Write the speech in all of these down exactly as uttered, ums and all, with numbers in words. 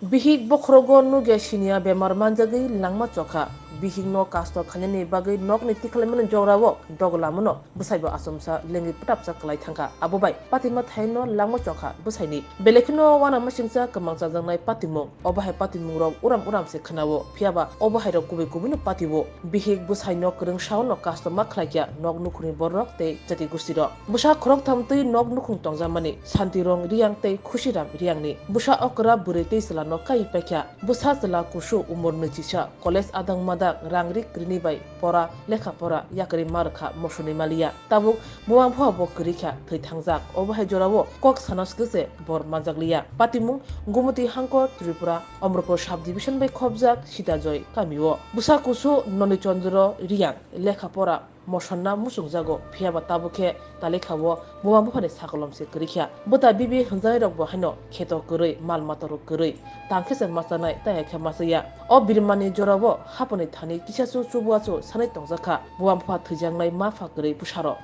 Bihik bokhorogo nugya siniya bemar manjagwi langma chokha. Bihikno kasto khainani bagwi nokni tikhlaimani jograo doglamano bwsaibo achomsa lengwi pwtapsa kwlai thangkha. Abo bai patima thaino langma chokha bwsaini. Belai kheno uanamasingcha kwmang chajaknai patimung. Obo hai patimungrok uram uram se khwnao. Phiyaba obo hairok kubui kubuino patio. Bihik bwsaino kwrwng saono customer khlaikya nok nukhungni bororok tei jati gustirok. Bwsa khoroktham twi nok nukhung tongjakmani Santirong Riyang tei Khusiram Riyangni. Bwsa okra bwrwi tei chwlano kai paikha. Bwsa chwla kusu umor nwichisa college adang madang rang ri kwrwini bai pora lekha pora yakarwi ma rwkha mosoni maliya. Tabuk buma bupha bo kwrwi kha thwi thangjak. Obo hai jorao kok sana swkang se bor manjakliya. Patimung Gumoti Hangkor Tripura Omorpur subdivision bai khopjak Sitajoy kamio. Bwsa kusu Noni Chandra Riyang lekha pora mosonna muchungjago, phiyaba tabuk khe talikha o buma buphani sakolom se kwrwi kha. Bwta bibi hwnjaknairokbo haino kheto kwrwi, mal matarok kwrwi, tang khe se machanai, taya khe machaya. O birimani jorao haponi thani kisachu chubachu sanai tongjakha, buma bupha thwijaknai ma pha kwrwi bwsarok.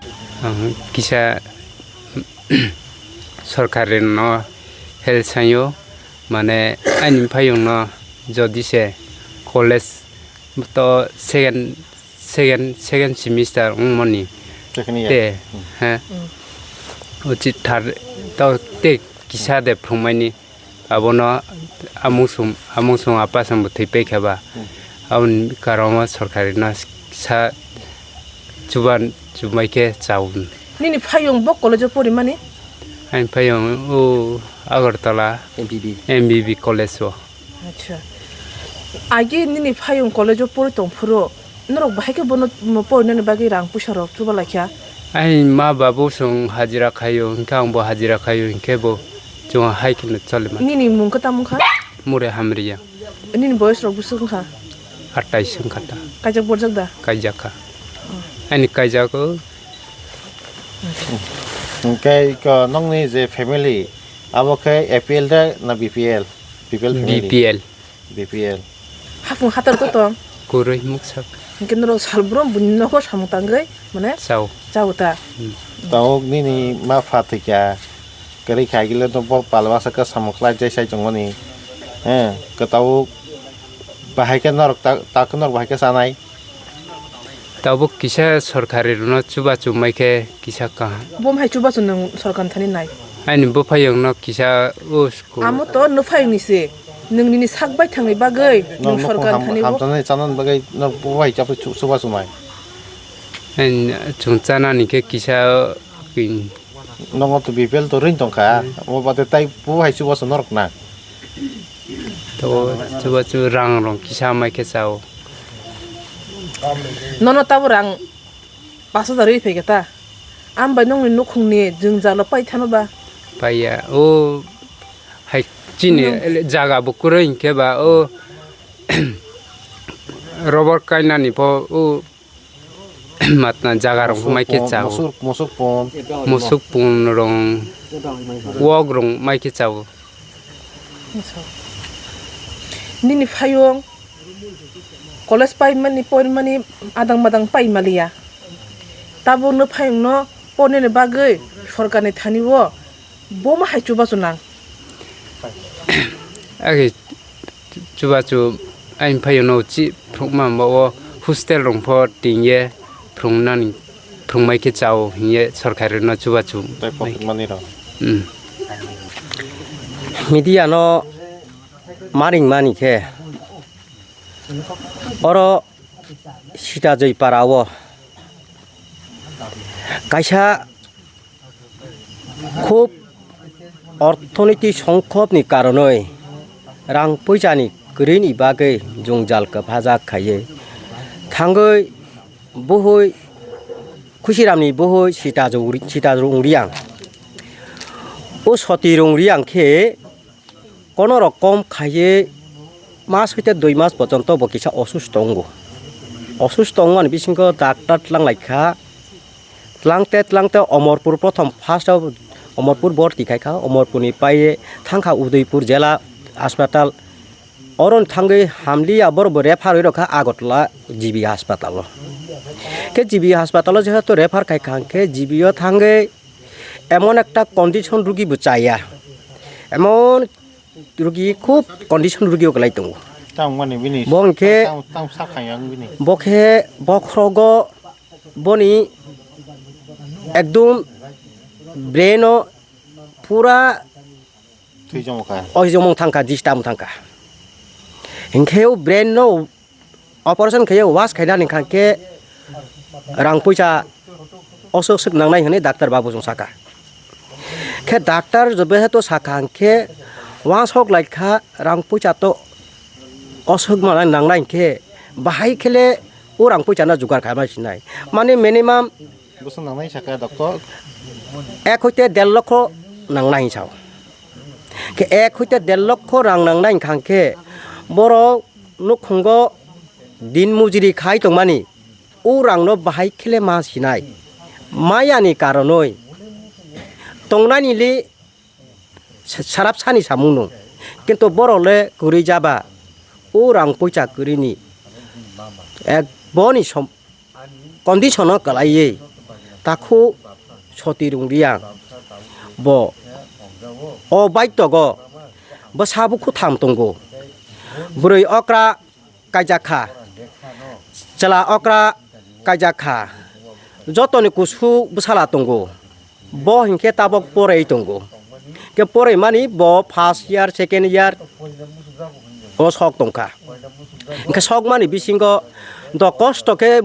Ang kisa sorkari no help sanyo, mane ani phayung no jodi se college to second, second, second semester wngmani. Second year. Te, hmm, he. Hmm. Uchi thar to te kisa de phungmani. Abono amung sung, amung sung apa sung bo thwi pai kha ba. Hmm. Aboni karon o sorkari no sa chuban chumai khe chaun. Nini phayung bo college o porimani? Ani phayung o Agartala M B B. M B B college o. Acha. Agi nini phayung college o pori tong phuru, norok bahai khe bono porinani bagwi rang puisa rok chuba laikha? Ai ma babu song hajira khayo, hinkhe ang bo hajira khayo, hinkhe bo chwng hai kheno choli mano. Nini mung khe tamo wngkha? Mure Hamriya. Nini boyes rok bwswk wngkha? Atais wngkha ta. Kaijak borjak da? Kaijak kha. Oh. Ani kaijak o. Hinkhe iko nokni je family, abo khe A P L da na B P L? B P L family? B P L. B P L. Hapung hatar ko tong? Kwrwi muksak. Hinkhe norok salbrum buini nogo samung tangwi, mane? Chao. Chao ta? Hmm. Tabuk nini ma pha thwikha, kwrwi kha, agile no bor pal masa khe samung khlai jai sai tongmani. He, kwtao bahai khe norok ta, ta khe norok bahai khe chanai. Tabuk kisa sorkari rwno chubachu mai khe kisa kaham. Bo hai chubachu nwng sorkar thani nai? Ani buphayungno kisa o school. Amo to nuphayungni se. Nwng nini sak bai thangni bagwi nwng sorkar thani bo. Hamjaknai chanani bagwi no bo hai chapai chu-, chubachu nai. Ani chwng chanani khe kisa, kin. Nongo to B P L to ring tongkha. Hmm. Omo bade tai bo hai chubachu norok na. To chubachu rang rong kisa mai khe chao. Nono tabo rang pash hajar rwi phaikha ta? Ang bai nokni nukhungni jwngjalo pai thano ba? Paiya. O hai chini jaga bo kwrwi hinkhe ba o robor kainani pho o matna jaga rok mai khe chao. Musuk pun. Musuk pun rong, wok rong mai khe chao. Nini phayung college paimani, porimani adang madang pai maliya. Tabukno phayungno pornani bagwi sorkarni thani o bo ma hai chubachu nang? Agi chubachu ani phayungno chi phunukma o hostel rong pho tingye phunuknani, phunukmai khe chao hinye sorkarino chubachu. Tai pocket money rok. Hmm. Media no maring mani khe oro Sita Joy para o kaisa khub orthoniti songkhobni karonwi rang puisani kwrwini bagwi jwngjal kwphajak khaiwi thangwi buhwi Khusiramni buhwi Sita Jung-, Sita Rungriang. O Soti Rungriang khe kono rokom khaiwi mas hoite dui mas porjonto bo kisa osusto wngo. Osusto wngmani bisingo daktar tlang laikha. Tlangte tlangte Omorpur prothom first o Omorpur borti khaikha. Omorpurni paiye thangkha Udaipur jela haspatal. Oroni thangwi hamliya borok bo refer wi rokha Agartala G B haspatalo. Khe G B haspatalo jehetu refer khaikha hwnkhe G B o thangwi emon ekta condition rugi bo chaya. Emon rugi khub condition rugi o kwlai tongo. Tamo mani bini Bo hwnkhe tamo, tamo sakha yang bini. Bo khe bokhrogo boni ekdum brain o pura Thwi jomokha. Oijomong thangkha, disturb thangkha. Hinkhe o brain no operation khe wash khaina ni khan khe rang puisa osok sok nangnai hwnwi doctor babu chwng saka. Khe doctor jobehe to sakha hinkhe wansok laikha rang puisa to osok mana nangnai hinkhe bahai khele o rang puisa no jugar khaima sinai. Mane minimum Bwswk nangnai sakha doctor? Ek hoite der lokho nangnai hinwi sao. Khe ek hoite der lokho rang nangnai hwnkha khe borok nukhungo din mujiri khai tongmani, o rangno bahai khele ma sinai. Mayani karonoi tongnani le sa-, sarap sani samung no. Kintu borok le kwrwi jaba, o rang poisa kwrwini ek boni som-, condition o kwlaiwi takhu soti rung riya. Bo o baitogo bwsa bukhuk tham tongo. Bwrwi okra kaijak kha, chwla okra kaijak kha, jotoni kusu bwsala tongo. Bo hinkhe tabok poroi tongo. Khe poroi mani bo first year, second year o sok tongkha. Hinkhe sokmani bisingo do kosto khe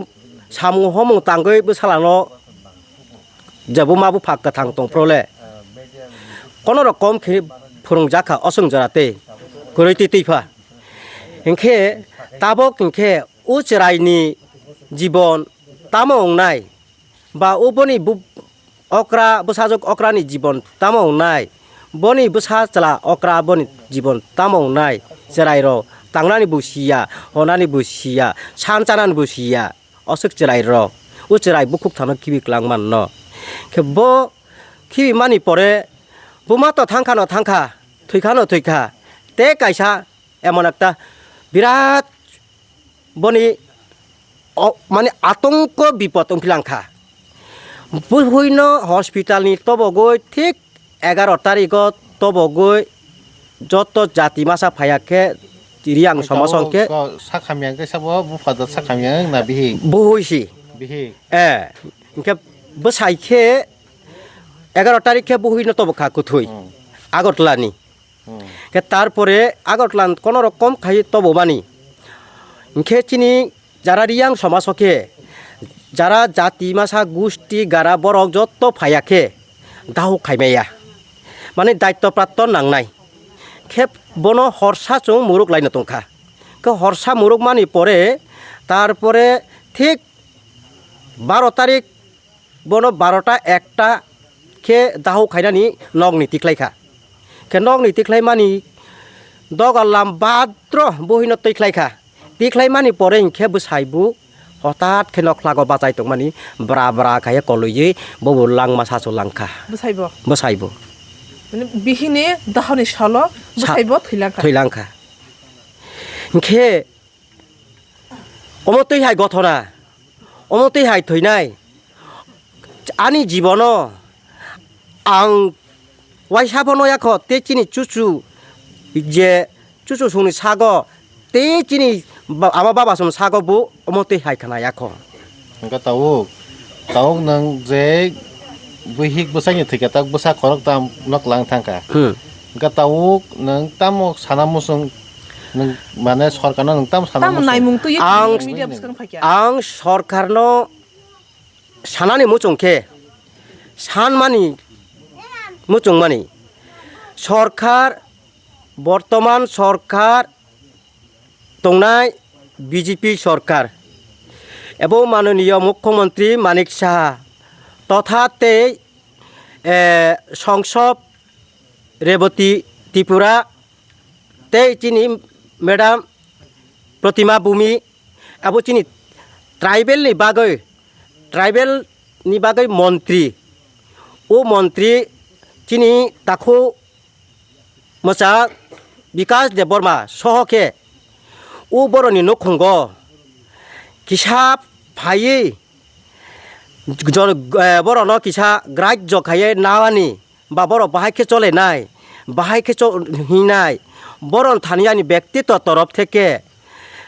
samung homung tangwi bwsalano je buma buphang kwthang tongphuru le kono rokom khe phwrwngjakha oswng jora tei kwrwi twi twi pha. Hinkhe tabok hinkhe o chwraini jibon tamo wngnai? Ba o boni bu-, okra, bwsajwk okrani jibon tamo wngnai? Boni bwsa chwla okra boni jibon tamo wngnai? Chwrairok tangnani bo siya, honani bo siya, san chanani bo siya. Oswk chwrairok, o chwrai bukhuk thano khibi kwlangma no. Khe bo khibimani pore buma to thangkha no thangkha, thwikha no thwikha. Tei kaisa emon ekta birat boni o, mane atongko bipot wngphi langkha. Buino hospital ni tobogoi thik egaro tarikgo tobogoi joto jati masa phaiya khe Riang somajong khe. Sakhamya khe sabo bupha da sakhamya wngna bihik. Buhui si. Bihik. Eh, hinkhe bwsai khe egaro tarik khe buhui no tobokha kwthwi. Hmm. Agartala ni. Hmm. Khe tarpore Agartala kono rokom khai tobomani. Hinkhe chini jara Riang somaj o khe, jara jati masa gusti gara borok jotto phaiya khe dahuk khaimaya. Mane daitto pratto nangnai. Khe bono horsa chwng muruk laino tongkha. Khe horsa muruk mani pore, tarpore thik baro tarik bono barota ekta khe dahuk khainani nokni tikhlaikha. Khe nokni tikhlaimani doga lam badro buhino tikhlaikha. Tikhlaimani pore hinkhe bwsai bo hotat khe nokhlago bachai tongmani bra bra khaiya kolwiwi bobo langma sasu langkha. Bwsaibo? Bwsaibo. Mane bihini dahoni salo sa-, bwsaibo thwilangkha. Thwilangkha. Hinkhe omo twi hai gothona, omo twi hai thwinai, ani jibono ang waisa phano yakho tei chini chuchu je chuchu songni sago tei chini ba-, ama baba songni sago bo omo twi hai khna yakho. Hwnkhe tabuk, tabuk nwng je bihik bwsakni thwikhe tak bwsa khorok tam nok lang thangkha. Hmm. Hwnkhe tabuk nwng tamo sana muchung nwng mane sorkarno nwng tamo sana muchung? Tamo naimung twi Ang media bwskango phaikha. Ang sorkarno sanani muchung khe, sanmani muchungmani, sorkar, bortoman sorkar tongnai B J P sorkar, ebo manoniyo mukhyamantri Manik Saha totha tei, eh, songsop Reboti Tripura tei chini madam Protima Bhumi, abo chini tribal ni bagwi, tribal ni bagwi montri, o montri chini takhu mwchang Bikash Debbarma soho khe o boroni nukhungo kisa phaiwi jor-, eh, borokno kisa grajyo khaiwi nawani ba borok bahai khe cholenai. bahai khe cho-, hinai, boron thani ani bektito torof theke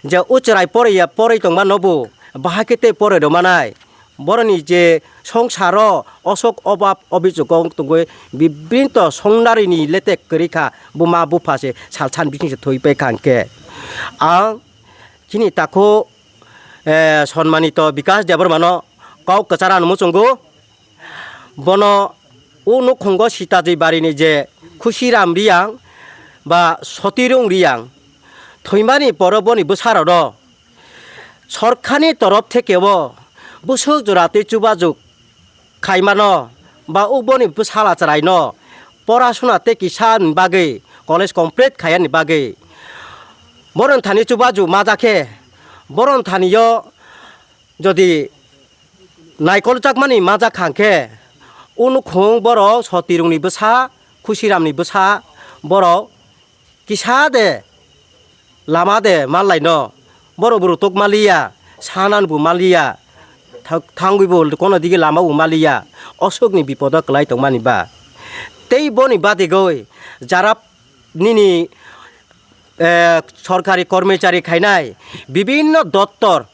je o chwrai poroi ya, poroi tongma nobo bahai khe tei poroi rwmanai. Boroni je songsaro osok obab obijogo tongwi bibinto songnarini letek kwrwi kha, buma bupha se sal san bising se thwi pai kha hwnkhe. Ang chini takhu, eh, sonmanito Bikas Debbarmano kok kwchar ano muchungo. Bono o nukhungo Sitajwi barini je Khusiram Riyang ba Sotirung Riyang thwimani poro boni bwsarokno sorkarni torof thekeo bwswk jora tei chubachu khaimano ba o boni bwsala chwraino porasuna tei kisa ni bagwi college complete khaiyani bagwi boron thani chubachu majak khe boron thanio jodi naikoljakmani majak kha hwnkhe, o nukhung borok Sotirungni bwsa, Khusiramni bwsa, borok kisa de lama de manlaino, borok bo rutuk manliya, sananbo manliya, thang-, thangwibo kono dige lamabo manliya, osokni bipodo kwlai tongmani ba. Tei boni badigoi jara nini, eh, sorkari kormochari khainai bibinno dottor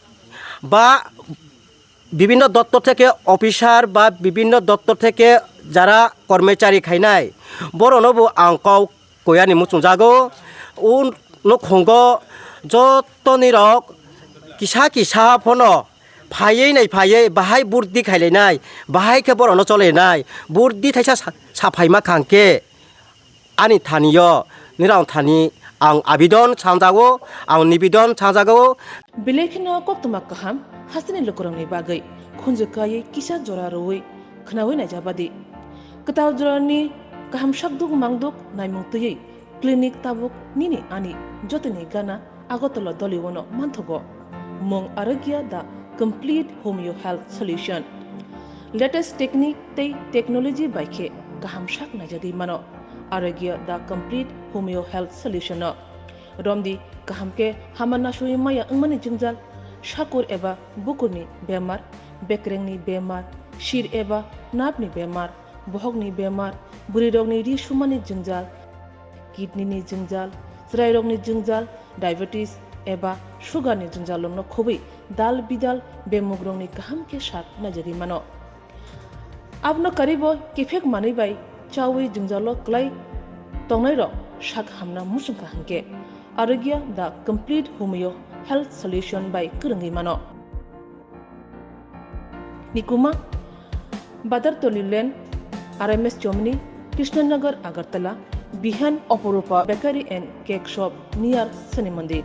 ba bibinno dottor theke officer ba bibinno dottor theke jara kormochari khainai, borokno bo ang kok koyani muchungjago. O nukhungo jottoni rok kisa kisa phano phaiwi nai phaiwi bahai burdi khailainai, bahai khe borokno cholainai, burdi thaisa sa-, saphaima kha hwnkhe ani thaniyo, nirok thani ang abidon sanjago, ang nibidon sanjago. Belai kheno koktwma kaham hasteni lukurokni bagwi khunju kaiwi kisa jora rwui khwnaui naijabadi. Kwtal jorani kaham sakduk mangduk naimung twiwi clinic tabuk nini ani jotoni gana Agartala Doliwano manthogo. Mung Arogya the complete homeo health solution. Latest technique tei technology bai khe kaham sak naijagwi mano. Arogya the complete homeo health solution no. Romdi kaham khe hama nasui maya wngmani jwngjal, sakur eba bukurni bemar, bekrengni bemar, sir eba nerve ni bemar, bohokni bemar, bwrwirokni ri sumani jwngjal, kidney ni jwngjal, chwrairokni jwngjal, diabetes eba sugar ni jwngjalrokno khobwi dal bidal bemugrokni kaham khe sak naijagwi mano. Abono karibo kiphek manwi bai chawi jwngjalo kwlai tongnairok sak hamna muchungkha hwnkhe Arogya the complete homeo health solution bai kwrwngwi mano. Nikuma, Badartoli Lane, R M S Chomni, Krishnanagar, Agartala, Bihan, Oporupa Bakery and Cake Shop near Shani Mandir.